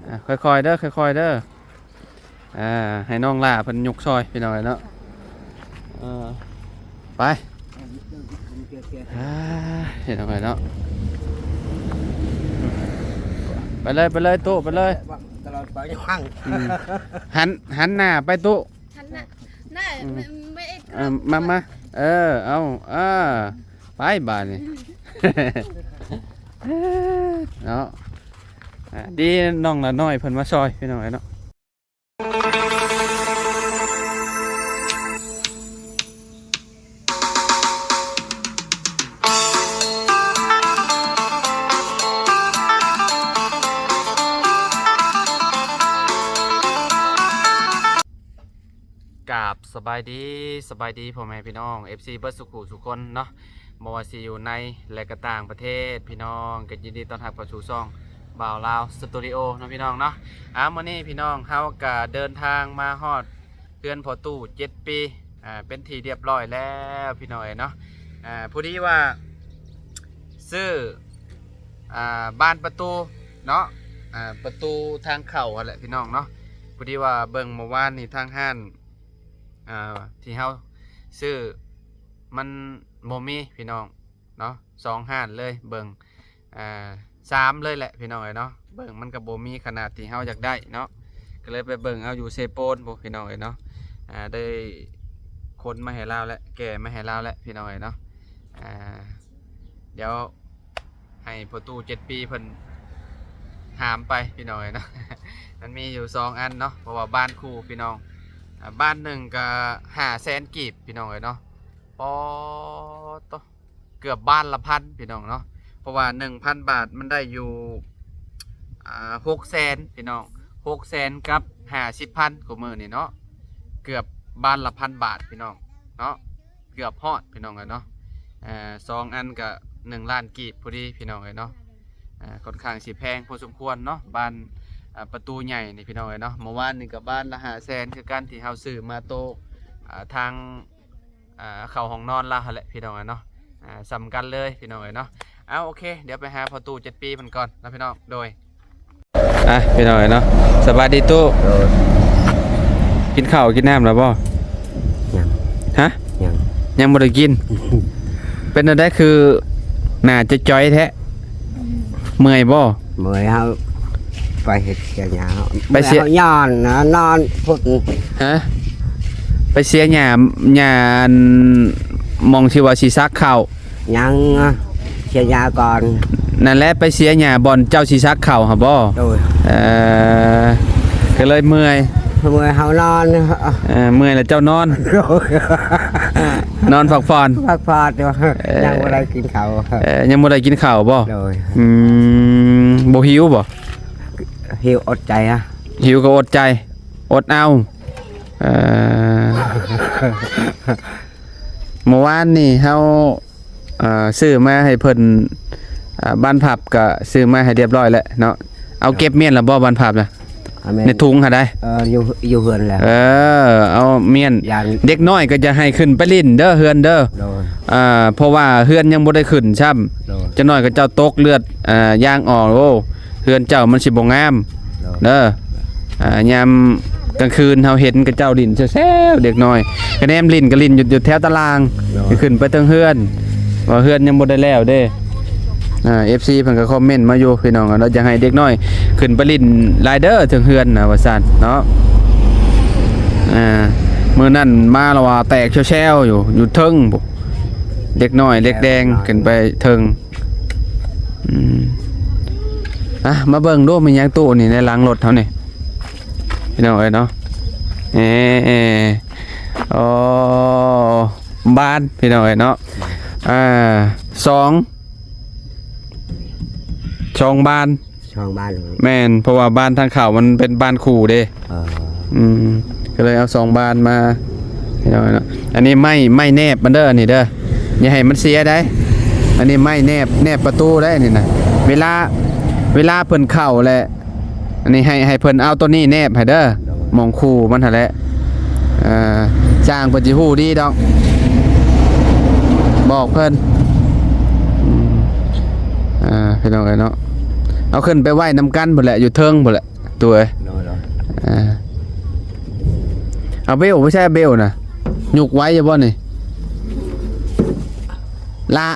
ອ່ະ ຄ່ອຍໆເດີ ຄ່ອຍໆເດີ. ອ່າ ໃຫ້ນ້ອງຫຼ້າເພິ່ນຍົກຊ່ອຍ ພີ່ນ້ອງເອີຍເນາະ. ເອີ ໄປ ອ່າ ພີ່ນ້ອງເອີຍເນາະ. ໄປເລີຍ ໄປເລີຍຕູ້ ໄປເລີຍ ຕະຫຼອດໄປ. ອືມ ຫັນ ຫັນໜ້າໄປຕູ້. ຫັ້ນນະ ນະ ອືມ ແມ່ ແມ່ເອັດ ເອີ ມາ ມາ ເອີ ເອົາ ເອີ ໄປບາດນີ້ ເນາະ. ອ່າ ດີນ້ອງຫຼ້ານ້ອຍເພິ່ນມາຊ່ອຍ ພີ່ນ້ອງເອີຍເນາະ. ກາບສະບາຍດີ ສະບາຍດີພໍ່ແມ່ພີ່ນ້ອງ ເອັຟຊີ ເບິດສູ່ຜູ້ສູ່ຄົນເນາະ, ບໍ່ວ່າຊິຢູ່ໃນ ແລະ ກະຕ່າງປະເທດ ພີ່ນ້ອງກໍຍິນດີຕ້ອນຮັບເຂົ້າສູ່ຊ່ອງບ່າວລາວສະຕູດິໂອເນາະ ພີ່ນ້ອງເນາະ. ອ່າ ມື້ນີ້ພີ່ນ້ອງເຮົາກໍເດີນທາງມາຮອດ ເຮືອນພໍ່ຕູ້ເຈັດປີ ອ່າ ເປັນທີ່ຮຽບຮ້ອຍແລ້ວ ພີ່ນ້ອງເອີຍເນາະ. ອ່າ ພໍດີວ່າຊື້ ອ່າ ບານປະຕູເນາະ ອ່າ ປະຕູທາງເຂົ້າຫັ້ນແຫຼະ ພີ່ນ້ອງເນາະ. ພໍດີວ່າເບິ່ງເມື່ອວານນີ້ທາງຮ້ານ ອ່າ ທີ່ເຮົາຊື້ມັນບໍ່ມີ ພີ່ນ້ອງເນາະ, ສອງຮ້ານເລີຍ ເບິ່ງ ອ່າ ສາມເລີຍແຫຼະ ພີ່ນ້ອງເອີຍເນາະ. ເບິ່ງມັນກໍບໍ່ມີຂະໜາດທີ່ເຮົາຢາກໄດ້ເນາະ, ກໍເລີຍໄປເບິ່ງເອົາຢູ່ເຊໂປນພຸ້ນ ພີ່ນ້ອງເອີຍເນາະ. ອ່າ ໄດ້ຂົນມາໃຫ້ລາວແຫຼະ ແກ່ມາໃຫ້ລາວແຫຼະ ພີ່ນ້ອງເອີຍເນາະ. ອ່າ ດຽວໃຫ້ພໍ່ຕູ້ເຈັດປີເພິ່ນຫາມໄປ ພີ່ນ້ອງເອີຍເນາະ. ມັນມີຢູ່ສອງອັນເນາະ ເພາະວ່າບານຄູ່ ພີ່ນ້ອງ. ອ່າ ບານໜຶ່ງກໍຫ້າແສນກີບ ພີ່ນ້ອງເອີຍເນາະ. ປາດໂທ້ ເກືອບບານລະພັນ ພີ່ນ້ອງເນາະ, ເພາະວ່າໜຶ່ງພັນບາດມັນໄດ້ຢູ່ ອ່າ ຫົກແສນ ພີ່ນ້ອງ, ຫົກແສນກັບຫ້າສິບພັນ ຄູ່ມື້ນີ້ເນາະ, ເກືອບບານລະພັນບາດ ພີ່ນ້ອງເນາະ, ເກືອບຮອດ ພີ່ນ້ອງເອີຍເນາະ. ເອີ ສອງອັນກໍໜຶ່ງລ້ານກີບພໍດີ ພີ່ນ້ອງເອີຍເນາະ. ເອີ ຂ້ອນຂ້າງຊິແພງພໍສົມຄວນເນາະ ບານ ອ່າ ປະຕູໃຫຍ່ນີ້ ພີ່ນ້ອງເອີຍເນາະ. ເມື່ອວານນີ້ກໍບານລະຫ້າແສນຄືກັນ ທີ່ເຮົາຊື້ມາໂຕ ອ່າ ທາງ ອ່າ ເຂົ້າຫ້ອງນອນລາວຫັ້ນແຫຼະ ພີ່ນ້ອງເອີຍເນາະ. ອ່າ ສ່ຳກັນເລີຍ ພີ່ນ້ອງເອີຍເນາະ. ເອົາ ໂອເຄ ດຽວໄປຫາພໍ່ຕູ້ເຈັດປີເພິ່ນກ່ອນເນາະ ພີ່ນ້ອງ. ໂດຍ ອ່ະ ພີ່ນ້ອງເອີຍເນາະ, ສະບາຍດີຕູ້. ໂດຍ ກິນເຂົ້າກິນນ້ຳແລ້ວບໍ່? ຍັງ. ຮະ? ຍັງ ຍັງບໍ່ໄດ້ກິນ. ເປັນແນວໃດຄືໜ້າຈະຈ່ອຍແທ້? ເມື່ອຍບໍ່? ເມື່ອຍ. ເຮົາໄປເຮັດເສຍຫຍ້າ ໄປເສຍ ເມື່ອຍເຮົານອນນະ ນອນພຸ້ນ. ຮະ? ໄປເສຍຫຍ້າ ຫຍ້າອັນ ໝ່ອງທີ່ວ່າຊິສັກເຂົ້າ. ຍັງ ເສຍຫຍ້າກ່ອນ. ນັ້ນແຫຼະ ໄປເສຍຫຍ້າບ່ອນເຈົ້າຊິສັກເຂົ້າຫັ້ນບໍ່? ໂດຍ. ເອີ ກໍເລີຍເມື່ອຍ. ເມື່ອຍເຮົານອນ. ເອີ ເມື່ອຍແລ້ວເຈົ້ານອນ. ໂດຍ. ນອນພັກຜ່ອນ ພັກຜ່ອນຢູ່. ເອີ ຍັງບໍ່ໄດ້ກິນເຂົ້າ. ເອີ ຍັງບໍ່ໄດ້ກິນເຂົ້າບໍ່? ໂດຍ. ອືມ ບໍ່ຫິວບໍ່? ຫິວ ອົດໃຈອະ. ຫິວກໍອົດໃຈ ອົດເອົາ. ເອີ ເມື່ອວານນີ້ເຮົາ ເອີ ຊື້ມາໃຫ້ເພິ່ນ ເອີ ບານພັບກໍຊື້ມາໃຫ້ຮຽບຮ້ອຍແລ້ວເນາະ. ເອົາເກັບມ້ຽນແລ້ວບໍ່ ບານພັບນະ? ໃນຖົງຫັ້ນໃດ໋. ເອີ ຢູ່ ຢູ່ເຮືອນແລ້ວ. ເອີ ເອົາມ້ຽນ. ເດັກນ້ອຍກໍຈະໃຫ້ຂຶ້ນໄປຫຼິ້ນເດີ ເຮືອນເດີ. ໂດຍ. ເອີ ເພາະວ່າເຮືອນຍັງບໍ່ໄດ້ຂຶ້ນຊ້ຳ. ໂດຍ. ຈັກໜ້ອຍກໍເຈົ້າຕົກເລືອດ ເອີ ຢາງອອກ. ໂອ້ ເຮືອນເຈົ້າມັນຊິບໍ່ງາມ. ໂດຍ. ເດີ ອ່າ ຍາມກາງຄືນເຮົາເຫັນເຂົາເຈົ້າຫຼິ້ນແຊວໆ ເດັກນ້ອຍ ກະແນມຫຼິ້ນ ກະຫຼິ້ນຢູ່ ຢູ່ແຖວຕາລ່າງ. ໂດຍ. ຂຶ້ນໄປເທິງເຮືອນ ວ່າເຮືອນຍັງບໍ່ໄດ້ແລ້ວເດ້. ອ່າ ເອັຟຊີ ເພິ່ນກໍຄອມເມັນມາຢູ່ ພີ່ນ້ອງເນາະ, ຢາກໃຫ້ເດັກນ້ອຍຂຶ້ນໄປຫຼິ້ນຫຼາຍເດີເທິງເຮືອນນະ ວ່າຊັ້ນເນາະ. ອ່າ ມື້ນັ້ນມາລະວ່າແຕກແຊວໆຢູ່ ຢູ່ເທິງພຸ້ນ ເດັກນ້ອຍເດັກແດງຂຶ້ນໄປເທິງ. ອືມ ອ່ະ ມາເບິ່ງດູ ມີຫຍັງຕູ້ນີ້ໃນຫຼັງລົດເຮົານີ້ ພີ່ນ້ອງເອີຍເນາະ. ເອີ ໂອ້ ບານ ພີ່ນ້ອງເອີຍເນາະ. ອ່າ ສອງ ສອງບານ. ສອງບານ. ແມ່ນ ເພາະວ່າບານທາງເຂົ້າມັນເປັນບານຄູ່ເດ້. ເອີ ອືມ ກໍເລີຍເອົາສອງບານມາ ພີ່ນ້ອງເນາະ. ອັນນີ້ໄມ້ ໄມ້ແນບມັນເດີ ອັນນີ້ເດີ ຢ່າໃຫ້ມັນເສຍໄດ໋. ອັນນີ້ໄມ້ແນບ ແນບປະຕູໄດ໋ ອັນນີ້ນະ. ເວລາ ເວລາເພິ່ນເຂົ້າແຫຼະ ອັນນີ້ໃຫ້ ໃຫ້ເພິ່ນເອົາໂຕນີ້ແນບໃຫ້ເດີ ໂດຍ ໝ່ອງຄູ່ມັນຫັ້ນແຫຼະ. ເອີ ຊ່າງເພິ່ນຊິຮູ້ດີດອກ ບອກເພິ່ນ. ອືມ ອ່າ ພີ່ນ້ອງເອີຍເນາະ, ເອົາຂຶ້ນໄປໄວ້ນຳກັນພຸ້ນແຫຼະ ຢູ່ເທິງພຸ້ນແຫຼະ. ໂຕເອີຍ. ໂດຍໆ ເອີ ເອົາເບວ ບໍ່ໃຊ່ເບວນະ ຍົກໄວຢູ່ບໍ່ນີ້? ລະ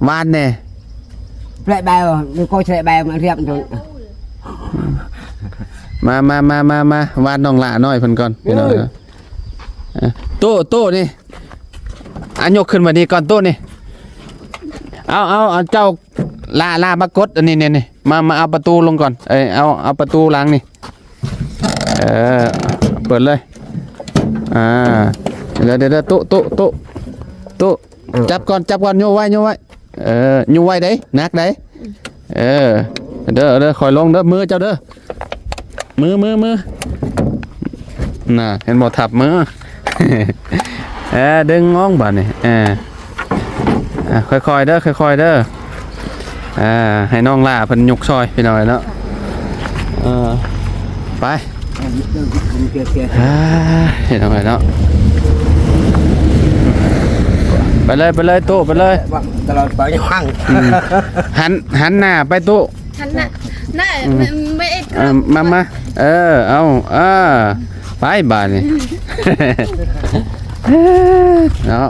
ຫວານແດ່ ແລະແບວ ມັນກໍແລະແບວ ມັນຮຽບໂດນ. ມາ ມາ ມາ ມາ ມາ ຫວານນ້ອງຫຼ້ານ້ອຍເພິ່ນກ່ອນ ເອີ ພີ່ນ້ອງເອີຍ. ເອີ ໂຕ ໂຕນີ້ ອ່ະ ຍົກຂຶ້ນມານີ້ກ່ອນ ໂຕນີ້ ເອົາ ເອົາ ເອົາ ເຈົ້າ ຫຼ້າ ຫຼ້າມາກົດອັນນີ້ ນີ້ ນີ້ ມາ ມາເອົາປະຕູລົງກ່ອນ ເອີ ເອົາ ເອົາປະຕູຫຼັງນີ້ ເອີ ເປີດເລີຍ ອ່າ ດຽວ ດຽວ ດຽວ ໂຕ ໂຕ ໂຕ ໂຕ ເອີ ຈັບກ່ອນ ຈັບກ່ອນ ໂຍກໄວ້ ໂຍກໄວ້ ເອີ ໂຍກໄວ້ເດ້ ໜັກເດ້ ເອີ ເດີ ເດີ ຄ່ອຍລົງເດີ ມືເຈົ້າເດີ ມື ມື ມື ນະ ເຫັນບໍ່ ທັບມື ເອີ ດຶງອອກບາດນີ້ ເອີ ອ່ະ ຄ່ອຍໆເດີ ຄ່ອຍໆເດີ ອ່າ ໃຫ້ນ້ອງຫຼ້າເພິ່ນຍົກຊ່ອຍ ພີ່ນ້ອງເອີຍເນາະ ເອີ ໄປ ອ່າ ພີ່ນ້ອງເອີຍເນາະ ໄປເລີຍ ໄປເລີຍ ໂຕ ໄປເລີຍ ຕະຫຼອດໄປຍັງ ອືມ ຫັນ ຫັນໜ້າໄປ ໂຕ ຫັ້ນນະ ນະ ອືມ ແມ່ ແມ່ເອັດ ເອີ ມາ ມາ ເອີ ເອົາ ເອີ ໄປບາດນີ້ ເນາະ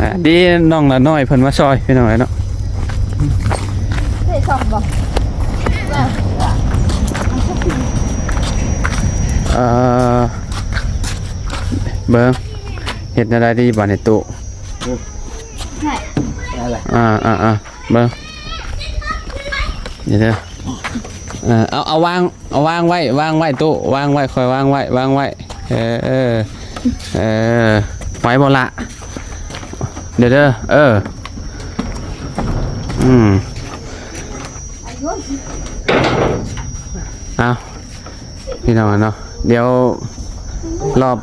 ອ່າ ດີນ້ອງຫຼ້ານ້ອຍເພິ່ນມາຊ່ອຍ ພີ່ນ້ອງເອີຍເນາະ ເດ້ສອງບໍ່ ເອີ ເບິ່ງ ເຮັດແນວໃດດີບາດນີ້ ຕູ້ ອ່າ ອ່າ ອ່າ ເບິ່ງ ດຽວເດີ ເອີ ເອົາ ເອົາວາງ ເອົາວາງໄວ້ ວາງໄວ້ ຕູ້ ວາງໄວ້ ຄ່ອຍວາງໄວ້ ວາງໄວ້ ເອີ ເອີ ເອີ ໄຫວບໍ່ລະ ດຽວເດີ ເອີ ອືມ ເອົາ ພີ່ນ້ອງເນາະ ດຽວລອບ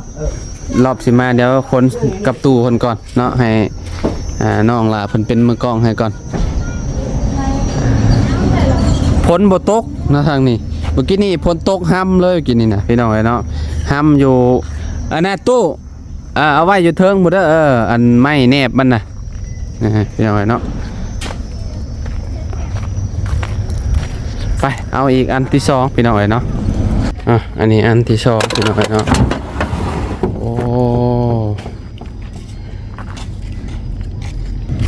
ລອບຊິມາ ດຽວຄົນກັບຕູ້ເພິ່ນກ່ອນເນາະ ໃຫ້ ອ່າ ນ້ອງຫຼ້າເພິ່ນເປັນມືກ້ອງໃຫ້ກ່ອນ ຝົນບໍ່ຕົກເນາະທາງນີ້ ມື້ກີ້ນີ້ຝົນຕົກຮຳເລີຍ ມື້ກີ້ນີ້ນະ ພີ່ນ້ອງເອີຍເນາະ ຮຳຢູ່ ອັນນັ້ນຕູ້ ອ່າ ເອົາໄວ້ຢູ່ເທິງພຸ້ນເດີ ເອີ ອັນໄມ້ແນບມັນນະ ເອີ ພີ່ນ້ອງເອີຍເນາະ ໄປ ເອົາອີກອັນທີສອງ ພີ່ນ້ອງເອີຍເນາະ ອ່ະ ອັນນີ້ອັນທີສອງ ພີ່ນ້ອງເອີຍເນາະ ໂອ້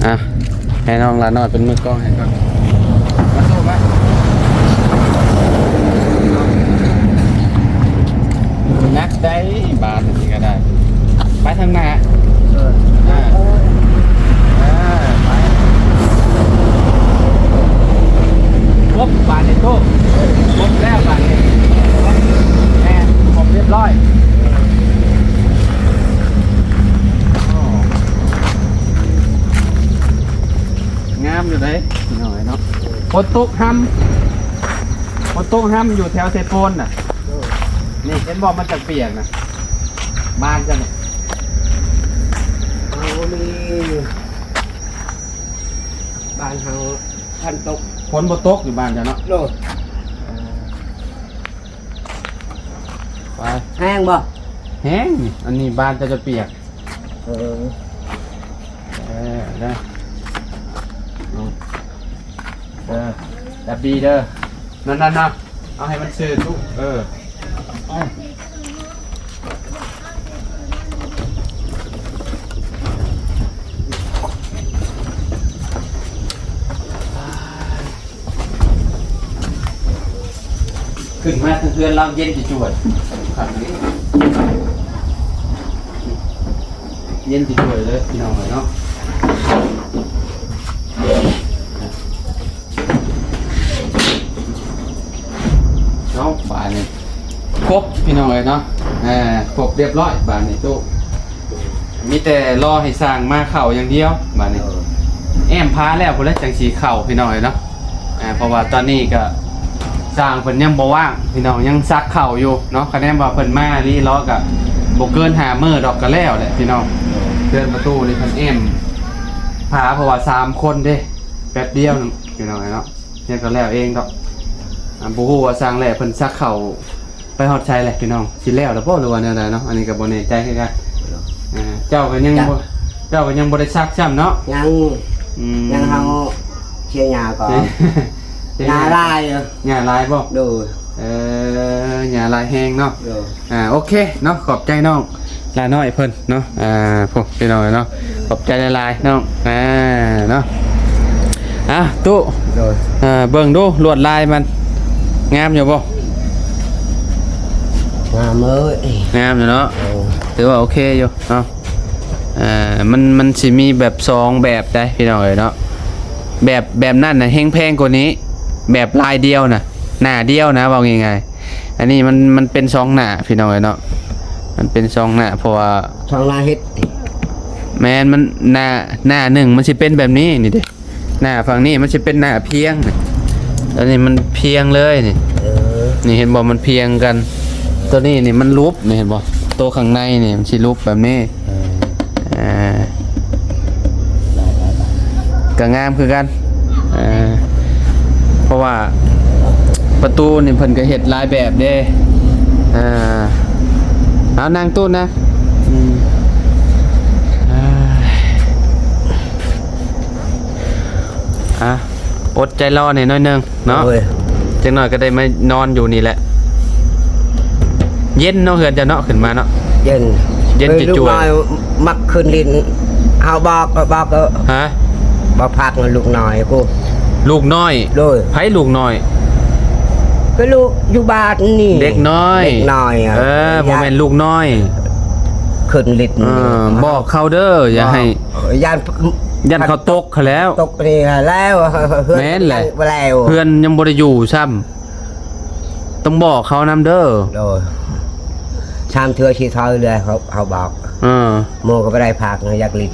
ອ່ະ ໃຫ້ນ້ອງຫຼ້ານ້ອຍເປັນມືກ້ອງໃຫ້ກ່ອນ ມາໂຊມາ ໜັກໄດ໋ບາດນີ້ກໍໄດ້ ໄປທາງໜ້າ ເອີ ອ່າ ເອີ ໄປ ຄົບບາດນີ້ຕູ້ ຄົບແລ້ວບາດນີ້ ແມ່ນ ຄົບຮຽບຮ້ອຍ ໂອ້ ງາມຢູ່ເດ້ ພີ່ນ້ອງເອີຍເນາະ ຝົນຕົກຮຳ ຝົນຕົກຮຳຢູ່ແຖວເຊໂປນນະ ໂອ້ ນີ້ເຫັນບໍ່ ມັນຈັກປຽກນະ ບ້ານເຈົ້ານີ້ ເຮົາມີ ບ້ານເຮົາຄັນຕົກ ຝົນບໍ່ຕົກຢູ່ບ້ານເຈົ້າເນາະ ໂອ້ ໄປ ແຮງບໍ່ ແຮງນີ້ ອັນນີ້ບ້ານເຈົ້າຈະປຽກ ເອີ ເອີ ເດີ ເອີ ດັບດີເດີ ນັ້ນໆໆ ເອົາໃຫ້ມັນຊື່ຕຸ ເອີ ຂຶ້ນມາເຮືອນລາວເຢັນຈະຈວດ ຄັກນີ້ ເຢັນຈະຈວດເລີຍ ພີ່ນ້ອງເອີຍເນາະ ເອົາ ບາດນີ້ຄົບ ພີ່ນ້ອງເອີຍເນາະ ເອີ ຄົບຮຽບຮ້ອຍ ບາດນີ້ຕູ້ ມີແຕ່ລໍໃຫ້ຊ່າງມາເຂົ້າຢ່າງດຽວບາດນີ້ ເອີ ແອ້ມພາແລ້ວພຸ້ນແຫຼະ ຈັ່ງຊິເຂົ້າ ພີ່ນ້ອງເອີຍເນາະ ອ່າ ເພາະວ່າຕອນນີ້ກໍຊ່າງເພິ່ນຍັງບໍ່ວ່າງ ພີ່ນ້ອງ ຍັງສັກເຂົ້າຢູ່ເນາະ ຄະແນນວ່າເພິ່ນມາລີລໍກໍບໍ່ເກີນຫ້າມື້ດອກກໍແລ້ວແຫຼະ ພີ່ນ້ອງ ເອີ ເຮືອນປະຕູນີ້ເພິ່ນແອ້ມພາ ເພາະວ່າສາມຄົນເດ້ ແປັບດຽວໜຶ່ງ ພີ່ນ້ອງເອີຍເນາະ ຍັງກໍແລ້ວເອງດອກ ອ່າ ບໍ່ຮູ້ວ່າຊ່າງແຫຼະເພິ່ນສັກເຂົ້າ ໄປຮອດໃສແຫຼະພີ່ນ້ອງ ຊິແລ້ວແລ້ວບໍ່ ຫຼືວ່າແນວໃດເນາະ ອັນນີ້ກໍບໍ່ແນ່ໃຈຄືກັນ ອ່າ ເຈົ້າກໍຍັງ ເຈົ້າ ບໍ່ ເຈົ້າກໍຍັງບໍ່ໄດ້ສັກຊ້ຳເນາະ ຍັງ ອືມ ຍັງເຮົາເສຍຫຍ້າກໍ ເສຍ ເສຍຫຍ້າ ຫຍ້າຫຼາຍຢູ່ ຫຍ້າຫຼາຍບໍ່ ໂດຍ ເອີ ຫຍ້າຫຼາຍແຮງເນາະ. ໂດຍ ອ່າ ໂອເຄເນາະ ຂອບໃຈນ້ອງຫຼ້ານ້ອຍເພິ່ນເນາະ. ອ່າ ໂອ້ ພີ່ນ້ອງເອີຍເນາະ ຂອບໃຈຫຼາຍໆນ້ອງ. ອ່າ ເນາະ ອ່າ ຕູ້ ໂດຍ ອ່າ ເບິ່ງດູລວດລາຍມັນງາມຢູ່ບໍ່? ງາມເອີຍ ງາມຢູ່ເນາະ. ໂອ້ ຖືວ່າໂອເຄຢູ່ເນາະ. ອ່າ ມັນ ມັນຊິມີແບບສອງແບບໄດ໋ພີ່ນ້ອງເອີຍເນາະ. ແບບ ແບບນັ້ນນະແຮງແພງກວ່ານີ້ ແບບລາຍດຽວນະ ໜ້າດຽວນະ ເວົ້າງ່າຍໆ. ອັນນີ້ມັນ ມັນເປັນສອງໜ້າພີ່ນ້ອງເອີຍເນາະ ມັນເປັນສອງໜ້າ ເພາະວ່າ ສອງໜ້າເຮັດ. ແມ່ນ ມັນໜ້າ ໜ້າໜຶ່ງມັນຊິເປັນແບບນີ້ນີ້ເດ້ ໜ້າຝັ່ງນີ້ມັນຊິເປັນໜ້າພຽງນີ້ ອັນນີ້ມັນພຽງເລີຍນີ້. ເອີ ນີ້ເຫັນບໍ່ ມັນພຽງກັນ. ໂຕນີ້ນີ້ມັນຫຼຸບນີ້ ເຫັນບໍ່ ໂຕຂ້າງໃນນີ້ມັນຊິຫຼຸບແບບນີ້. ເອີ ອ່າ ກໍງາມຄືກັນ. ເອີ ເພາະວ່າປະຕູນີ້ເພິ່ນກໍເຮັດຫຼາຍແບບເດ້. ອ່າ ເອົານັ່ງຕູ້ນະ. ອືມ ອ່າ ອົດໃຈລໍແດ່ໜ້ອຍໜຶ່ງເນາະ. ໂດຍ ຈັກໜ້ອຍກໍໄດ້ມານອນຢູ່ນີ້ແຫຼະ. ເຢັນເນາະ ເຮືອນເຈົ້າເນາະ ຂຶ້ນມາເນາະ. ເຢັນ ເຢັນ ເອີຍ ຈວຍໆ ລູກນ້ອຍມັກຂຶ້ນຫຼິ້ນ ເຮົາບອກ ບອກ ຮະ ບໍ່ພັກນະລູກນ້ອຍກູ. ລູກນ້ອຍ? ໂດຍ ໃຜລູກນ້ອຍ? ກໍລູກຢູ່ບ້ານນີ້ ເດັກນ້ອຍ ເດັກນ້ອຍ. ເອີ ບໍ່ແມ່ນລູກນ້ອຍ ຂຶ້ນຫຼິ້ນ. ເອີ ບອກເຂົາເດີ ຢ່າໃຫ້ ຢ້ານ ຢ້ານເຂົາຕົກຫັ້ນແຫຼ້ວ ຕົກນີ້ແລ້ວ. ແມ່ນແຫຼະ ເຮືອນຍັງບໍ່ໄດ້ຢູ່ຊ້ຳ ຕ້ອງບອກເຂົານຳເດີ. ໂດຍ ສາມເທື່ອສີ່ເທື່ອແລ້ວ ເຮົາ ເຮົາບອກ. ເອີ ໝູ່ກໍບໍ່ໄດ້ພັກນະ ຢາກຫຼິ້ນ.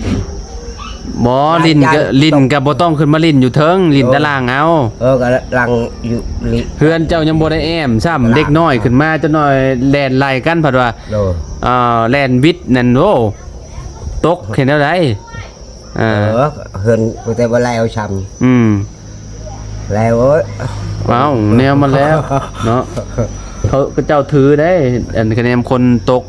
ບໍ່ ຢ້ານ ຫຼິ້ນກໍ ຢ້ານ ຫຼິ້ນກໍບໍ່ຕ້ອງຂຶ້ນມາຫຼິ້ນຢູ່ເທິງ ຫຼິ້ນແຕ່ລ່າງເອົາ. ເອີ ກໍລ່າງຢູ່ ເຮືອນເຈົ້າຍັງບໍ່ໄດ້ແອ້ມຊ້ຳ ເດັກນ້ອຍຂຶ້ນມາຈັກໜ້ອຍແລ່ນໄລ່ກັນ ພັດວ່າ ໂດຍ ເອີ ແລ່ນວິດນັ້ນ ໂອ້ ຕົກເຮັດແນວໃດ? ເອີ ເອີ ເຮືອນ ແຕ່ວ່າແລ້ວຊ້ຳ. ອືມ ແລ້ວ ເອີຍ ເອົ້າ ແນວມັນແລ້ວເນາະ. ເຂົາ ເຂົາເຈົ້າຖືໄດ໋ ອັນ ຄະແນນຄົນຕົກ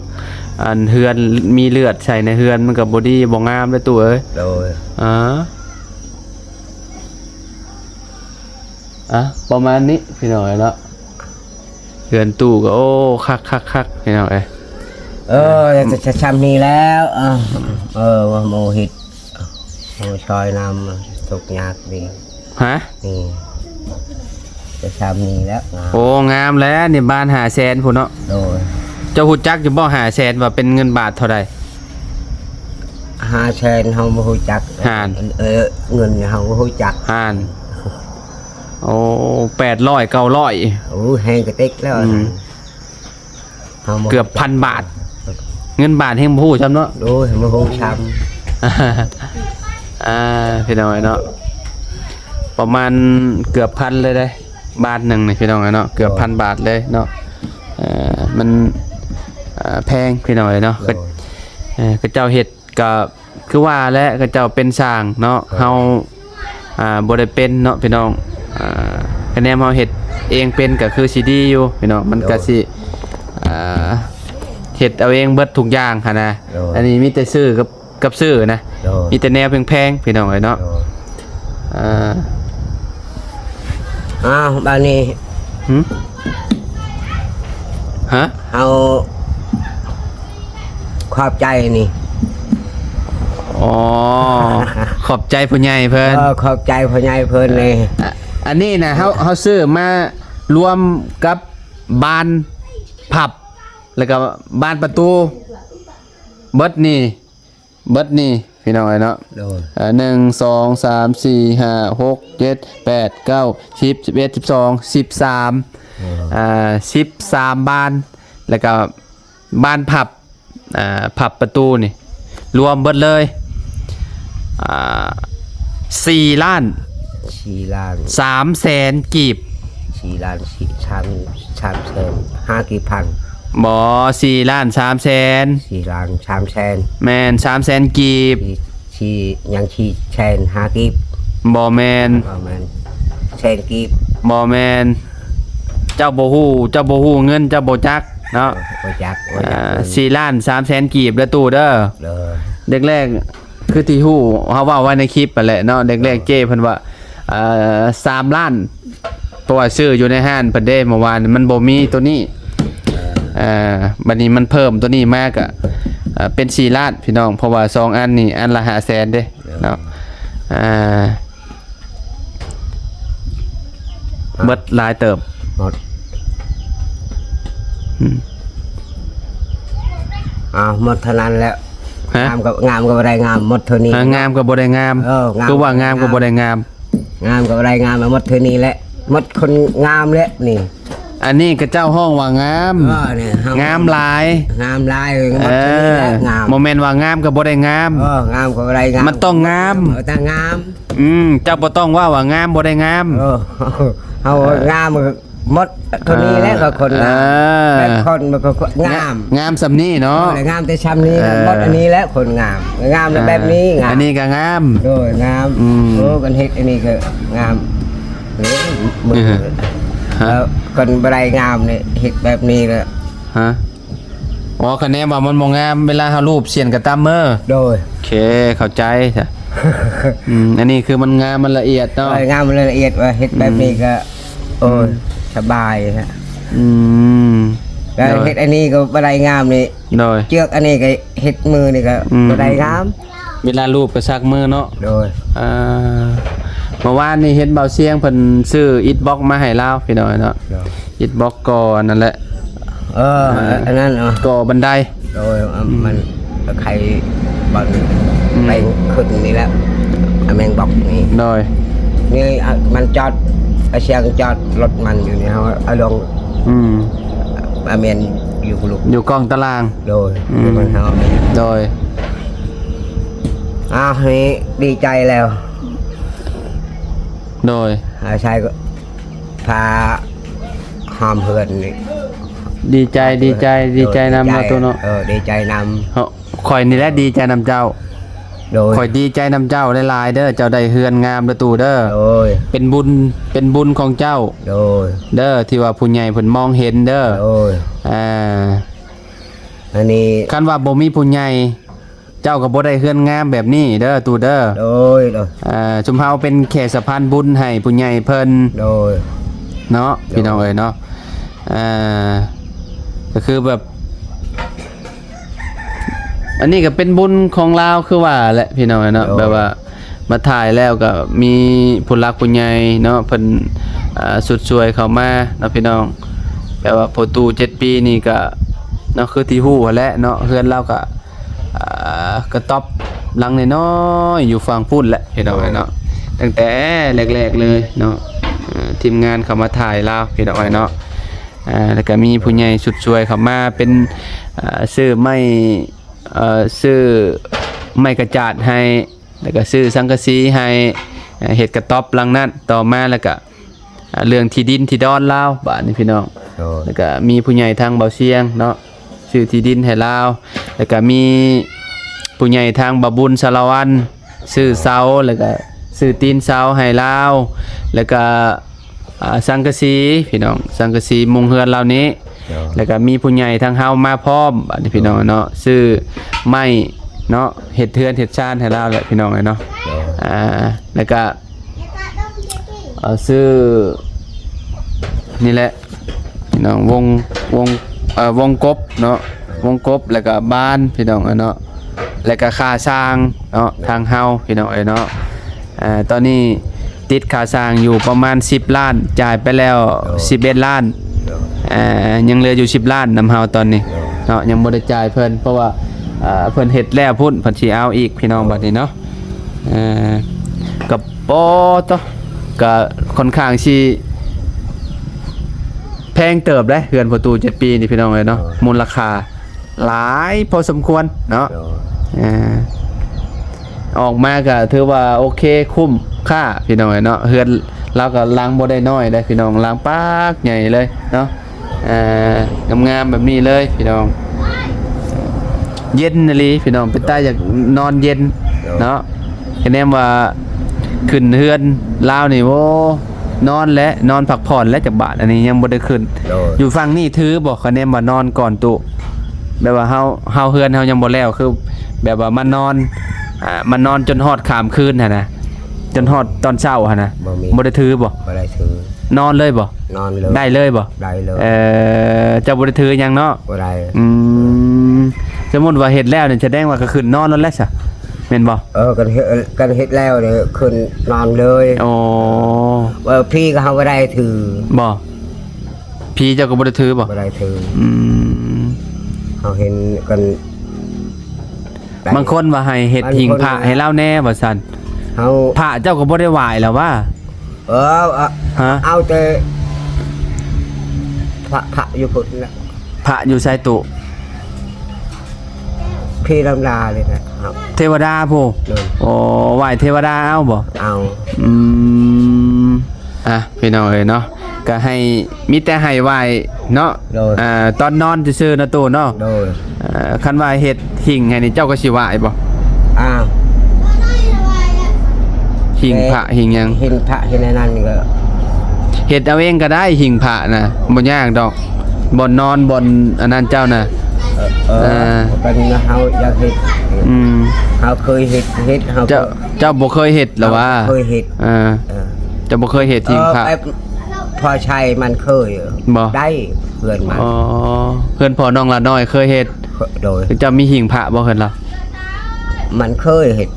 ອັນ ເຮືອນມີເລືອດໃສ່ໃນເຮືອນ ມັນກໍບໍ່ດີບໍ່ງາມເດ້ຕູ້ເອີຍ. ໂດຍ ອ່າ ອ່ະ ປະມານນີ້ພີ່ນ້ອງເນາະ. ເຮືອນຕູ້ກໍ ໂອ້ ຄັກໆໆ ພີ່ນ້ອງເອີຍ. ເອີ ຈະ ຈະ ຈະຊ່ຳນີ້ແລ້ວ. ເອີ ເອີ ວ່າໂມເຮັດ ໂມຊ່ອຍນຳ ທຸກຍາກດີ. ຮະ? ນີ້ ຈະຊ່ຳນີ້ແລ້ວ. ໂອ້ ງາມແລ້ວ ນີ້ບ້ານຫ້າແສນພຸ້ນເນາະ. ໂດຍ ເຈົ້າຮູ້ຈັກຢູ່ບໍ່ ຫ້າແສນ ວ່າເປັນເງິນບາດເທົ່າໃດ? ຫ້າແສນ ເຮົາບໍ່ຮູ້ຈັກ. ຫານ ເອີ ເງິນເຮົາບໍ່ຮູ້ຈັກ. ຫານ ໂອ້ ແປດຮ້ອຍ ເກົ້າຮ້ອຍ. ໂອ້ ແຮງກະເຕັກແລ້ວ. ອືມ ເຮົາບໍ່ ເກືອບພັນບາດ. ເງິນບາດແຮງບໍ່ຮູ້ຊ້ຳເນາະ. ໂອ້ຍ ບໍ່ຮູ້ຊ້ຳ. ອ່າ ພີ່ນ້ອງເອີຍເນາະ ປະມານເກືອບພັນເລີຍເດ້ ບາດໜຶ່ງນີ້ ພີ່ນ້ອງເອີຍເນາະ ເກືອບພັນບາດເລີຍເນາະ. ເອີ ມັນ ເອີ ແພງ ພີ່ນ້ອງເອີຍເນາະ. ໂດຍ ເອີ ເຂົາເຈົ້າເຮັດ ກໍຄືວ່າແຫຼະ ເຂົາເຈົ້າເປັນຊ່າງເນາະ. ເອີ ເຮົາ ອ່າ ບໍ່ໄດ້ເປັນເນາະພີ່ນ້ອງ. ອ່າ ຄະແນນເຮົາເຮັດເອງເປັນກໍຄືຊິດີຢູ່ພີ່ນ້ອງ ມັນກໍ ໂດຍ ຊິ ອ່າ ເຮັດເອົາເອງເບິດທຸກຢ່າງຫັ້ນນະ. ໂດຍ ອັນນີ້ມີແຕ່ຊື້ກັບ ກັບຊື້ນະ. ໂດຍ ມີແຕ່ແນວແພງໆ ພີ່ນ້ອງເອີຍເນາະ. ໂດຍ ອ່າ ອ້າວ ບາດນີ້ ຫຶ? ຮະ? ເຮົາຂອບໃຈນີ້. ອໍ ຂອບໃຈຜູ້ໃຫຍ່ເພິ່ນ. ເອີ ຂອບໃຈຜູ້ໃຫຍ່ເພິ່ນນີ້. ອ່ະ ອັນນີ້ນະ ເຮົາ ເຮົາຊື້ມາລວມກັບບານພັບ ແລ້ວກໍບານປະຕູ ເບິດນີ້ ເບິດນີ້ພີ່ນ້ອງເອີຍເນາະ. ໂດຍ ເອີ ໜຶ່ງ ສອງ ສາມ ສີ່ ຫ້າ ຫົກ ເຈັດ ແປດ ເກົ້າ ສິບ ສິບເອັດ ສິບສອງ ສິບສາມ ໂດຍ ອ່າ ສິບສາມບານ ແລ້ວກໍບານພັບ ອ່າ ພັບປະຕູນີ້ ລວມເບິດເລີຍ ອ່າ ສີ່ລ້ານ ສີ່ລ້ານ ສາມແສນກີບ. ສີ່ລ້ານ ສີ່ ສາມ ສາມແສນຫ້າກີບພັນ. ບໍ່ ສີ່ລ້ານສາມແສນ. ສີ່ລ້ານສາມແສນ. ແມ່ນ ສາມແສນກີບ. ສີ່ ສີ່ ຍັງສີ່ແສນຫ້າກີບ. ບໍ່ແມ່ນ ບໍ່ແມ່ນ ແສນກີບ. ບໍ່ແມ່ນ ເຈົ້າບໍ່ຮູ້ ເຈົ້າບໍ່ຮູ້ເງິນ ເຈົ້າບໍ່ຈັກເນາະ. ບໍ່ຈັກ ບໍ່ຈັກ ອ່າ ເງິນ. ສີ່ລ້ານສາມແສນກີບເດີຕູ້ເດີ. ໂດຍ ແລກໆ ຄືທີ່ຮູ້ ເຮົາເວົ້າໄວ້ໃນຄລິບຫັ້ນແຫຼະເນາະ ແລກໆ ເຈົ້ເພິ່ນວ່າ ເອີ ສາມລ້ານ ະວ່າຊື້ຢູ່ໃນຮ້ານເພິ່ນເດ້ ເມື່ອວານມັນບໍ່ມີໂຕນີ້ ເອີ ເອີ ບັດນີ້ມັນເພີ່ມໂຕນີ້ມາກະ ເອີ ເປັນສີ່ລ້ານພີ່ນ້ອງ ເພາະວ່າສອງອັນນີ້ອັນລະຫ້າແສນເດ້ ເອີ ເນາະ ອ່າ ເບິດຫຼາຍເຕີບ ໝົດ ອືມ ອ້າວ ໝົດເທົ່ານັ້ນແຫຼະ ຮະ? ງາມກໍ ງາມກໍບໍ່ໄດ້ງາມ ໝົດເທົ່ານີ້ ຮະ? ງາມກໍບໍ່ໄດ້ງາມ ເອີ ງາມ ຄືວ່າງາມກໍບໍ່ໄດ້ງາມ ງາມກໍບໍ່ໄດ້ງາມ ໝົດເທົ່ານີ້ແຫຼະ ໝົດຄົນງາມແຫຼະນີ້ ອັນນີ້ຂະເຈົ້າຮ້ອງວ່າງາມ ເອີ ນີ້ ງາມຫຼາຍ ງາມຫຼາຍ ເອີ ໝົດເທົ່ານີ້ແຫຼະ ເອີ ງາມ ບໍ່ແມ່ນວ່າງາມກໍບໍ່ໄດ້ງາມ ເອີ ງາມກໍບໍ່ໄດ້ງາມ ມັນຕ້ອງງາມ ເອີ ຕ້ອງງາມ ອືມ ເຈົ້າບໍ່ຕ້ອງເວົ້າວ່າງາມບໍ່ໄດ້ງາມ ເອີ ເຮົາ ເອີ ງາມໝົດເທົ່ານີ້ແຫຼະ ເອີ ກໍຄົນງາມ ເອີ ແບບຄົນມັນກໍງາມ ງາມສ່ຳນີ້ເນາະ ເອີ ງາມແຕ່ສ່ຳນີ້ ເອີ ໝົດອັນນີ້ແຫຼະຄົນງາມ ງາມແລ້ວແບບນີ້ ເອີ ງາມ ອັນນີ້ກໍງາມ ໂດຍ ງາມ ອືມ ໂອ້ ຄັນເຮັດອັນນີ້ກໍງາມ ເອີ ມື້ ຮະ? ເອີ ຄັນບໍ່ໄດ້ງາມນີ້ ເຮັດແບບນີ້ລະ ຮະ? ອໍ ຄະແນນວ່າມັນບໍ່ງາມ ເວລາເຮົາລູບສ່ຽນກະຕຳເມີ ໂດຍ ໂອເຄ ເຂົ້າໃຈຊະ ອືມ ອັນນີ້ຄືມັນງາມ ມັນລະອຽດເນາະ ເອີ ງາມ ມັນລະອຽດ ວ່າເຮັດແບບນີ້ກະ ອືມ ໂອ້ຍ ອືມ ສະບາຍຊະ ອືມ ແລ້ວ ໂດຍ ເຮັດອັນນີ້ກໍບໍ່ໄດ້ງາມນີ້ ໂດຍ ເຈືອກອັນນີ້ກໍເຮັດມືນີ້ກໍ ອືມ ບໍ່ໄດ້ງາມ ເວລາລູບກໍສັກມືເນາະ ໂດຍ ອ່າ ເມື່ອວານນີ້ເຫັນບ່າວຊຽງເພິ່ນຊື້ອິດບັອກມາໃຫ້ລາວ ພີ່ນ້ອງເນາະ ໂດຍ ອິດບັອກກໍ່ອັນນັ້ນແຫຼະ ເອີ ເອີ ອັນນັ້ນເນາະ ກໍ່ບັນໄດ ໂດຍ ອືມ ມັນໄຄບອນ ອືມ ໄປຂຶ້ນນີ້ແຫຼະ ອາແມງບັອກນີ້ ໂດຍ ນີ້ ອາ ມັນຈອດ ອາຊຽງຈອດລົດມັນຢູ່ນີ້ ເຮົາເອົາລົງ ອືມ ອາແມນຢູ່ພຸ້ນ ຢູ່ກ້ອງຕາລາງ ໂດຍ ອືມ ຢູ່ບ້ານເຮົາ ໂດຍ ອ້າວ ນີ້ດີໃຈແລ້ວ ໂດຍ ອາໄຊກໍພາຫອມເຮືອນນີ້ ດີໃຈ ດີໃຈ ດີໃຈນຳເນາະ ໂຕເນາະ ເອີ ດີໃຈນຳ ຂ້ອຍນີ້ແຫຼະດີໃຈນຳເຈົ້າ ໂດຍ ຂ້ອຍດີໃຈນຳເຈົ້າຫຼາຍໆເດີ ເຈົ້າໄດ້ເຮືອນງາມເດີຕູ້ເດີ ໂດຍ ເປັນບຸນ ເປັນບຸນຂອງເຈົ້າ ໂດຍ ເດີ ທີ່ວ່າຜູ້ໃຫຍ່ເພິ່ນມອງເຫັນເດີ ໂດຍ ອ່າ ອັນນີ້ ຄັນວ່າບໍ່ມີຜູ້ໃຫຍ່ ເຈົ້າກໍບໍ່ໄດ້ເຮືອນງາມແບບນີ້ເດີຕູ້ເດີ ໂດຍ ໂດຍ ອ່າ ຊຸມເຮົາເປັນແຄ່ສະພານບຸນໃຫ້ຜູ້ໃຫຍ່ເພິ່ນ ໂດຍ ເນາະ ໂດຍ ພີ່ນ້ອງເອີຍເນາະ ອ່າ ກໍຄືແບບ ອັນນີ້ກໍເປັນບຸນຂອງລາວຄືວ່າແຫຼະພີ່ນ້ອງເອີຍເນາະ ໂດຍ ແບບວ່າມາຖ່າຍແລ້ວກໍມີຜູ້ຫຼັກຜູ້ໃຫຍ່ເນາະ ເພິ່ນ ອ່າ ຊຸດຊ່ວຍເຂົ້າມາເນາະພີ່ນ້ອງ ແບບວ່າພໍ່ຕູ້ເຈັດປີນີ້ກໍເນາະ ຄືທີ່ຮູ້ຫັ້ນແຫຼະເນາະ ເຮືອນລາວກໍ ອ່າ ກະຕ໊ອບຫຼັງນ້ອຍໆ ຢູ່ຝັ່ງພຸ້ນແຫຼະພີ່ນ້ອງເອີຍເນາະ ຕັ້ງແຕ່ແລກໆເລີຍເນາະ ອ່າ ທີມງານເຂົ້າມາຖ່າຍລາວພີ່ນ້ອງເອີຍເນາະ ອ່າ ແລ້ວກະມີຜູ້ໃຫຍ່ຊຸດຊ່ວຍເຂົ້າມາເປັນ ອ່າ ຊື້ໄມ້ ເອີ ຊື້ໄມ້ກະຈາດໃຫ້ ແລ້ວກະຊື້ສັງກະສີໃຫ້ ເຮັດກະຕ໊ອບຫຼັງນັ້ນ ຕໍ່ມາແລ້ວກະ ອ່າ ເລື່ອງທີ່ດິນທີ່ດອນລາວ ບາດນີ້ພີ່ນ້ອງ ໂດຍ ແລ້ວກະມີຜູ້ໃຫຍ່ທາງເບົາຊຽງເນາະ ຊື້ທີ່ດິນໃຫ້ລາວ ແລ້ວກະມີຜູ້ໃຫຍ່ທາງເບົາບຸນສາລະວັນ ຊື້ເສົາ ແລ້ວກະຊື້ຕີນເສົາໃຫ້ລາວ ແລ້ວກະ ອ່າ ສັງກະສີພີ່ນ້ອງ ສັງກະສີມຸງເຮືອນລາວນີ້ ໂດຍ ແລ້ວກະມີຜູ້ໃຫຍ່ທາງເຮົາມາພ້ອມ ບາດນີ້ພີ່ນ້ອງເນາະ ຊື້ໄມ້ເນາະ ເຮັດເຮືອນເຮັດຊານໃຫ້ລາວແຫຼະພີ່ນ້ອງເອີຍເນາະ ໂດຍ ອ່າ ແລ້ວກະ ເອີ ຊື້ ນີ້ແຫຼະພີ່ນ້ອງ ວົງ ວົງ ເອີ ວົງກົບເນາະ ວົງກົບ ແລ້ວກະບານພີ່ນ້ອງເອີຍເນາະ ແລ້ວກະຄ່າຊ່າງເນາະ ໂດຍ ທາງເຮົາພີ່ນ້ອງເອີຍເນາະ ອ່າ ຕອນນີ້ຕິດຄ່າຊ່າງຢູ່ປະມານສິບລ້ານ ຈ່າຍໄປແລ້ວ ໂດຍ ສິບເອັດລ້ານ ໂດຍ ອ່າ ຍັງເຫຼືອຢູ່ສິບລ້ານນຳເຮົາຕອນນີ້ ໂດຍ ເນາະ ຍັງບໍ່ໄດ້ຈ່າຍເພິ່ນ ເພາະວ່າ ອ່າ ເພິ່ນເຮັດແລ້ວພຸ້ນ ເພິ່ນຊິເອົາອີກພີ່ນ້ອງ ໂດຍ ບັດນີ້ເນາະ ອ່າ ກໍ ໂອ້ ໂຕ ກໍຄ່ອນຂ້າງຊິແພງເຕີບເດ້ ເຮືອນພໍ່ຕູ້ເຈັດປີນີ້ພີ່ນ້ອງເອີຍເນາະ ໂດຍ ມູນລະຄ່າຫຼາຍພໍສົມຄວນເນາະ ໂດຍ ອ່າ ອອກມາກໍຖືວ່າໂອເຄ ຄຸ້ມຄ່າພີ່ນ້ອງເອີຍເນາະ ເຮືອນລາວກໍຫຼັງບໍ່ໄດ້ນ້ອຍເດ້ພີ່ນ້ອງ ຫຼັງປາກໃຫຍ່ເລີຍເນາະ ອ່າ ງາມໆແບບນີ້ເລີຍພີ່ນ້ອງ ເຢັນອີ່ຫຼີພີ່ນ້ອງ ເປັນຕາຢາກນອນເຢັນເນາະ ຄະແນນວ່າຂຶ້ນເຮືອນລາວນີ້ ໂອ້ ນອນແຫຼະ ນອນພັກຜ່ອນແຫຼະຈັກບາດ ອັນນີ້ຍັງບໍ່ໄດ້ຂຶ້ນ ໂດຍ ຢູ່ຝັ່ງນີ້ຖືບໍ່ ຄະແນນວ່ານອນກ່ອນຕຸ ແບບວ່າເຮົາ ເຮົາເຮືອນເຮົາຍັງບໍ່ແລ້ວ ຄືແບບວ່າມານອນ ອ່າ ມານອນຈົນຮອດຂ້າມຄືນຫັ້ນນະ ຈົນຮອດຕອນເຊົ້າຫັ້ນນະ ບໍ່ມີ ບໍ່ໄດ້ຖືບໍ່ ບໍ່ໄດ້ຖື ນອນເລີຍບໍ່? ນອນເລີຍ ໄດ້ເລີຍບໍ່? ໄດ້ເລີຍ ເອີ ເຈົ້າບໍ່ໄດ້ຖືຫຍັງເນາະ? ບໍ່ໄດ້ ອືມ ສົມມຸດວ່າເຮັດແລ້ວນີ້ ສະແດງວ່າກໍຂຶ້ນນອນໂລດແຫຼະຊະ ແມ່ນບໍ່? ເອີ ຄັນເຮັດ ຄັນເຮັດແລ້ວນີ້ຂຶ້ນນອນເລີຍ ອໍ ວ່າຜີກໍເຮົາບໍ່ໄດ້ຖື ບໍ່? ຜີເຈົ້າກໍບໍ່ໄດ້ຖືບໍ່? ບໍ່ໄດ້ຖື ອືມ ເຮົາເຫັນກັນ ບາງຄົນວ່າໃຫ້ເຮັດຫິ້ງພະໃຫ້ລາວແດ່ວ່າຊັ້ນ ເຮົາ ພະເຈົ້າກໍບໍ່ໄດ້ໄຫວ້ແລ້ວຫວາ? ເອີ ເອີ ຮະ ເອົາແຕ່ພະ ພະຢູ່ພຸ້ນນະ ພະຢູ່ໃສຕູ້? ພີລຳລາເລີຍນະ ເທວະດາພຸ້ນ ໂອ້ ໄຫວ້ເທວະດາເອົາບໍ່? ເອົາ ອືມ ອ່ະ ພີ່ນ້ອງເອີຍເນາະ ກໍໃຫ້ ມີແຕ່ໃຫ້ໄຫວ້ເນາະ ໂດຍ ອ່າ ຕອນນອນຊື່ໆເນາະຕູ້ເນາະ ໂດຍ ເອີ ຄັນວ່າເຮັດຫິ້ງໃຫ້ນີ້ ເຈົ້າກໍຊິໄຫວ້ບໍ່? ອ້າວ ຫິ້ງພະຫິ້ງຫຍັງ ຫິ້ງພະຫິ້ງອັນນັ້ນກໍ ເຮັດເອົາເອງກໍໄດ້ ຫິ້ງພະນະ ບໍ່ຍາກດອກ ບ່ອນນອນ ບ່ອນອັນນັ້ນເຈົ້ານະ ເອີ ເອີ ເອີ ຄັນເຮົາຢາກເຮັດ ອືມ ເຮົາເຄີຍເຮັດ ເຮັດ ເຮົາ ເຈົ້າ ເຈົ້າບໍ່ເຄີຍເຮັດລະຫວາ? ເຮົາບໍ່ເຄີຍເຮັດ ເອີ ເອີ ເຈົ້າບໍ່ເຄີຍເຮັດຫິ້ງພະ? ເອີ ແບບພໍ່ໄຊມັນເຄີຍ ບໍ່? ໄດ້ເພື່ອນມັນ ອໍ ເພື່ອນພໍ່ນ້ອງລານ້ອຍເຄີຍເຮັດ ໂດຍ ເຈົ້າມີຫິ້ງພະບໍ່ເຮືອນລາວ? ມັນເຄີຍເຮັດ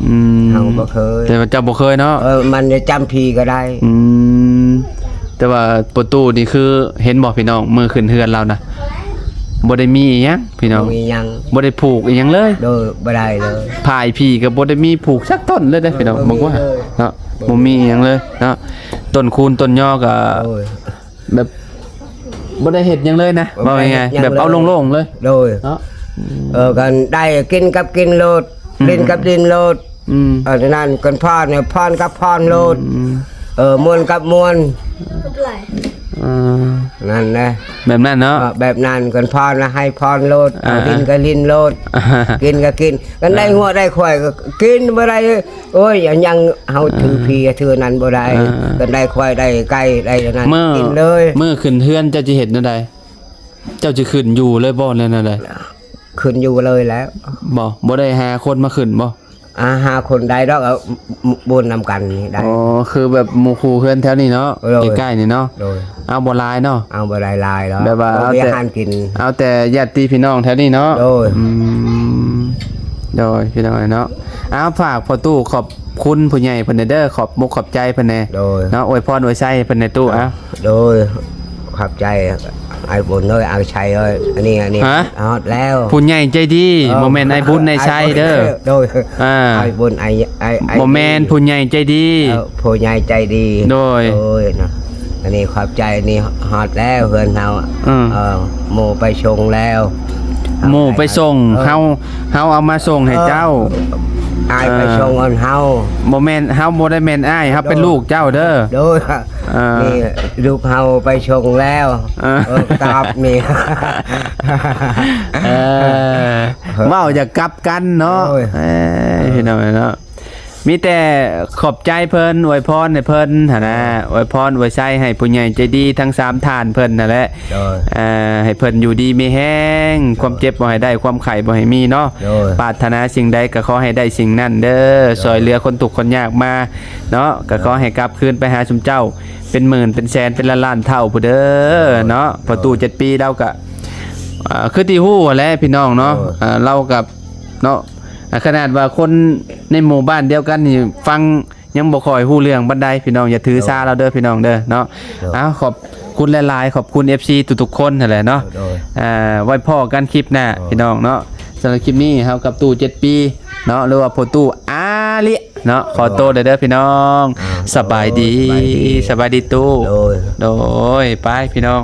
ອືມ ເຮົາບໍ່ເຄີຍ ແຕ່ວ່າເຈົ້າບໍ່ເຄີຍເນາະ ເອີ ມັນຈຳຜີກໍໄດ້ ອືມ ແຕ່ວ່າປະຕູນີ້ຄື ເຫັນບໍ່ພີ່ນ້ອງ ມື້ຂຶ້ນເຮືອນລາວນະ ບໍ່ໄດ້ມີອີ່ຫຍັງພີ່ນ້ອງ ບໍ່ມີຫຍັງ ບໍ່ໄດ້ຜູກອີ່ຫຍັງເລີຍ ໂດຍ ບໍ່ໄດ້ເລີຍ ຜາຍຜີກໍບໍ່ໄດ້ມີຜູກຈັກຕົ້ນເລີຍເດ້ພີ່ນ້ອງ ເອີ ເບິ່ງວ່າ ບໍ່ມີເລີຍ ເນາະ ບໍ່ມີອີ່ຫຍັງເລີຍເນາະ ຕົ້ນຄູນຕົ້ນຍໍກໍ ໂດຍ ແບບບໍ່ໄດ້ເຮັດຫຍັງເລີຍນະ ບໍ່ໄດ້ເຮັດຫຍັງເລີຍ ເວົ້າງ່າຍໆ ແບບເອົາໂລ່ງໆເລີຍ ໂດຍ ເນາະ ເອີ ກັນໄດ້ກິນກັບກິນໂລດ ອືມ ຫຼິ້ນກັບຫຼິ້ນໂລດ ອືມ ເອີ ນັ້ນກັນຟ້ອນ ຟ້ອນກັບຟ້ອນໂລດ ອືມ ເອີ ມ່ວນກັບມ່ວນ ເອີ ນັ້ນແຫຼະ ແບບນັ້ນເນາະ ເອີ ແບບນັ້ນກັນຟ້ອນໃຫ້ຟ້ອນໂລດ ອ່າ ຫຼິ້ນກໍຫຼິ້ນໂລດ ອ່າ ກິນກໍກິນ ກັນໄດ້ງົວໄດ້ຄວາຍກໍກິນ ບໍ່ໄດ້ ໂອ້ຍ ອັນຫຍັງເຮົາຖື ອ່າ ຜີຖືນັ້ນບໍ່ໄດ້ ອ່າ ກໍໄດ້ຄວາຍໄດ້ໄກ່ໄດ້ນັ້ນ ມື້ ກິນເລີຍ ມື້ຂຶ້ນເຮືອນເຈົ້າຊິເຮັດແນວໃດ? ເຈົ້າຊິຂຶ້ນຢູ່ເລີຍບໍ່ ຫຼືແນວໃດ? ຂຶ້ນຢູ່ເລີຍແລ້ວ ບໍ່ ບໍ່ໄດ້ຫາຄົນມາຂຶ້ນບໍ່? ອາ ຫາຄົນໄດ້ດອກ ເອົາ ບຸນນຳກັນນີ້ໄດ້ ອໍ ຄືແບບໝູ່ຄູ່ເຮືອນແຖວນີ້ເນາະ ໂດຍ ໃກ້ໆນີ້ເນາະ ໂດຍ ເອົາບໍ່ຫຼາຍເນາະ ເອົາບໍ່ໄດ້ຫຼາຍດອກ ແບບວ່າເອົາແຕ່ ເອົາແຕ່ຍາດຕິພີ່ນ້ອງແຖວນີ້ເນາະ ໂດຍ ອືມ ໂດຍ ພີ່ນ້ອງເນາະ ເອົາ ຝາກພໍ່ຕູ້ຂອບຄຸນຜູ້ໃຫຍ່ເພິ່ນແດ່ເດີ ຂອບມຸກຂອບໃຈເພິ່ນແດ່ ໂດຍ ເນາະ ອວຍພອນອວຍໄຊໃຫ້ເພິ່ນແດ່ຕູ້ ເອົາ ໂດຍ ຂອບໃຈອ້າຍບຸນເອີຍ ອ້າຍໄຊເອີຍ ອັນນີ້ ອັນນີ້ ຮະ? ຮອດແລ້ວ ຜູ້ໃຫຍ່ໃຈດີ ເອີ ບໍ່ແມ່ນອ້າຍບຸນອ້າຍໄຊເດີ ໂດຍ ອ່າ ອ້າຍບຸນ ອ້າຍ ອ້າຍ ອ້າຍ ບໍ່ແມ່ນ ດີ ຜູ້ໃຫຍ່ໃຈດີ ເອີ ຜູ້ໃຫຍ່ໃຈດີ ໂດຍ ໂດຍເນາະ ອັນນີ້ຂອບໃຈ ນີ້ຮອດແລ້ວເຮືອນເຮົາ ອືມ ເອີ ໝູ່ໄປສົ່ງແລ້ວ ໝູ່ໄປສົ່ງ ເອີ ເຮົາ ເຮົາເອົາມາສົ່ງໃຫ້ເຈົ້າ ເອີ ອ້າຍໄປ ເອີ ສົ່ງເອົາເຮົາ ບໍ່ແມ່ນ ເຮົາບໍ່ໄດ້ແມ່ນອ້າຍ ເຮົາເປັນ ໂດຍ ລູກເຈົ້າເດີ ໂດຍ ອ່າ ນີ້ລູກເຮົາໄປສົ່ງແລ້ວ ອ່າ ເອີ ຕອບນີ້ ເອີ ເວົ້າຢ່າກັບກັນເນາະ ໂອ້ຍ ເອີ ພີ່ນ້ອງເນາະ ມີແຕ່ຂອບໃຈເພິ່ນ ອວຍພອນໃຫ້ເພິ່ນຫັ້ນນະ ໂດຍ ອວຍພອນອວຍໄຊໃຫ້ຜູ້ໃຫຍ່ໃຈດີທັງສາມທ່ານເພິ່ນຫັ້ນແຫຼະ ໂດຍ ເອີ ໃຫ້ເພິ່ນຢູ່ດີມີແຮງ ໂດຍ ຄວາມເຈັບບໍ່ໃຫ້ໄດ້ ຄວາມໄຂ້ບໍ່ໃຫ້ມີເນາະ ໂດຍ ປາດຖະໜາສິ່ງໃດກໍຂໍໃຫ້ໄດ້ສິ່ງນັ້ນເດີ ໂດຍ ຊ່ອຍເຫຼືອຄົນທຸກຄົນຍາກມາເນາະ ກໍ ໂດຍ ຂໍໃຫ້ກັບຄືນໄປຫາຊຸມເຈົ້າ ເປັນໝື່ນເປັນແສນເປັນລ້ານລ້ານເທົ່າພຸ້ນເດີ ໂດຍ ເນາະ ໂດຍ ພໍ່ຕູ້ເຈັດປີລາວກະ ອ່າ ຄືທີ່ຮູ້ຫັ້ນແຫຼະພີ່ນ້ອງເນາະ ໂດຍ ອ່າ ລາວກະເນາະ ອ່າ ຂະໜາດວ່າຄົນໃນໝູ່ບ້ານດຽວກັນນີ້ຟັງຍັງບໍ່ຄ່ອຍຮູ້ເລື່ອງປານໃດ ພີ່ນ້ອງຢ່າຖືສາ ໂດຍ ລາວເດີພີ່ນ້ອງເດີເນາະ ໂດຍ ເອົາ ຂອບຄຸນຫຼາຍໆ ຂອບຄຸນເອັຟຊີທຸກໆຄົນຫັ້ນແຫຼະເນາະ ໂດຍ ອ່າ ໄວ້ພໍ້ກັນຄລິບໜ້າ ໂດຍ ພີ່ນ້ອງເນາະ ສຳລັບຄລິບນີ້ເຮົາກັບຕູ້ເຈັດປີເນາະ ຫຼືວ່າພໍ່ຕູ້ອາລິ ເນາະ ໂດຍ ຂໍໂຕເດີພີ່ນ້ອງ ອ່າ ສະບາຍດີ ໂດຍ ສະບາຍດີ ສະບາຍດີຕູ້ ໂດຍ ໂດຍ ໄປພີ່ນ້ອງ